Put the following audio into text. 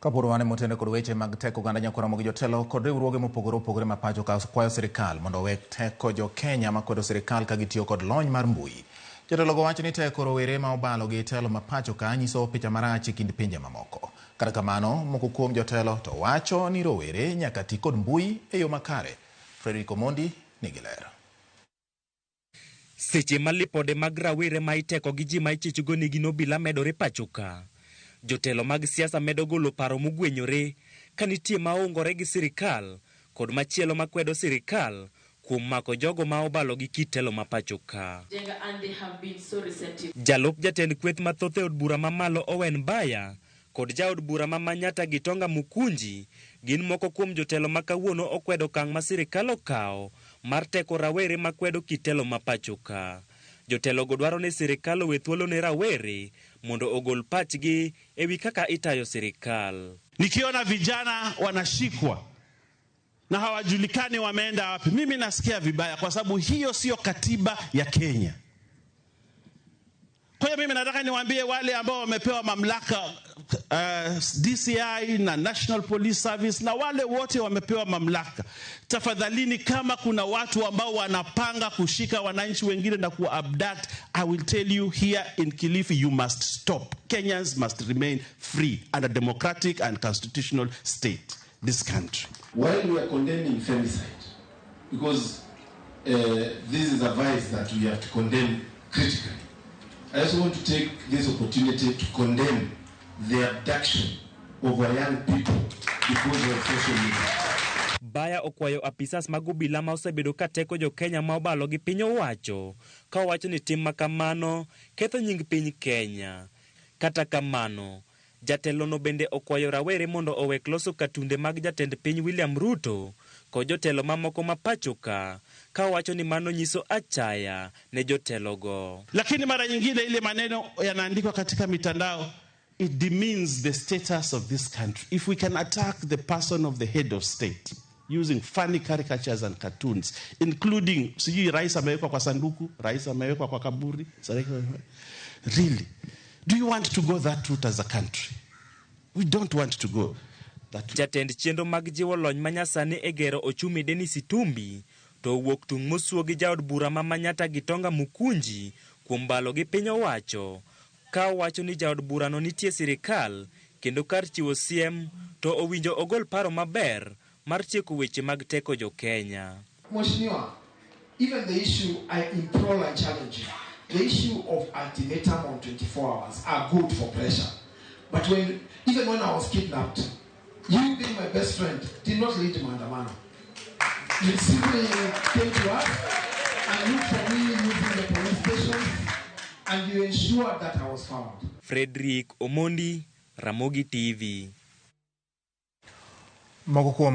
Kapod wan motene kod weche mag teko oganda nyakwar Ramogi, jotelo kod riwruoge mopogore opogore ma pacho ka kwayo sirikal mondo owek teko jo Kenya makwedo sirikal ka gitiyo kod lony mar mbui. Jotelogo wacho ni teko rowere ma obalo gi telo ma pacho ka nyiso picha marach e kind pinje mamoko. Kata kamano, moko kuom jotelo to wacho ni rowere nyaka ti kod mbui e yo makare. Frederick Omondi nigi ler. Seche ma lipode mag rawere ma iteko gi ji ma ichichgo ni gin obila medore pacho ka, jotelo mag siasa medo golo paro mogwenyore ka nitie ma oungore gi sirikal kod machielo makwedo sirikal kuom mako jogo ma obalo gi kit telo ma pacho ka. Jalup jatend kweth mathoth e od bura mamalo Owen Baya kod jaod bura ma Manyatta Gitonga Mukunji gin moko kuom jotelo ma kawuono okwedo okang' ma sirikal okawo mar teko rawere makwedo kit telo ma pacho ka. Jotelogo dwaro ni sirikal owe thuolo ne rawere mondo ogol pachgi e wi kaka itayo sirikal. Nikiona vijana wanashikwa na hawajulikani wameenda wapi, mimi nasikia vibaya, kwa sababu hiyo siyo katiba ya Kenya. Kwa hiyo mimi nataka niwaambie wale ambao wamepewa mamlaka, DCI na National Police Service na wale wote wamepewa mamlaka, tafadhalini, kama kuna watu ambao wanapanga kushika wananchi wengine na ku abduct, I will tell you here in Kilifi, you must stop. Kenyans must remain free and a democratic and constitutional state, this country. While we are condemning femicide, because this is a vice that we have to condemn critically, I also want to take this opportunity to condemn the abduction of our young people because of social media. Baya okwayo apisas mag obila ma osebedo ka teko jo Kenya ma obalo gi piny owacho ka owacho ni tim ma kamano ketho nying piny Kenya. Kata kamano, jatelono bende okwayo rawere mondo owek loso katunde mag jatend piny William Ruto kod jotelo mamoko ma pacho ka ka owacho ni mano nyiso achaya ne jotelogo. Lakini mara nyingine ile maneno yanaandikwa katika mitandao, it demeans the status of this country. If we can attack the person of the head of state using funny caricatures and cartoons, including sijui rais amewekwa kwa sanduku, rais amewekwa kwa kaburi. Really, do you want to go that route as a country? We don't want to go that route. Jatend chenro mag jiwo lony manyasani e gero ochumi Dennis Itumbi to owuok tung' mosuo gi jaod bura ma Manyatta Gitonga Mukunji kuom balo gi piny owacho ka owacho ni jaod burano nitie sirikal kendo kar chiwo siem to owinjo ogol paro maber mar tieko weche mag teko jo Kenya. Mheshimiwa, even the issue, I implore and challenge you, the issue of ultimatum on 24 hours are good for pressure. But even when I was kidnapped, you being my best friend did not lead maandamano. You simply came to us and looked for me using the police stations, and you ensured that I was found. Frederick Omondi, Ramogi TV. Moko kuom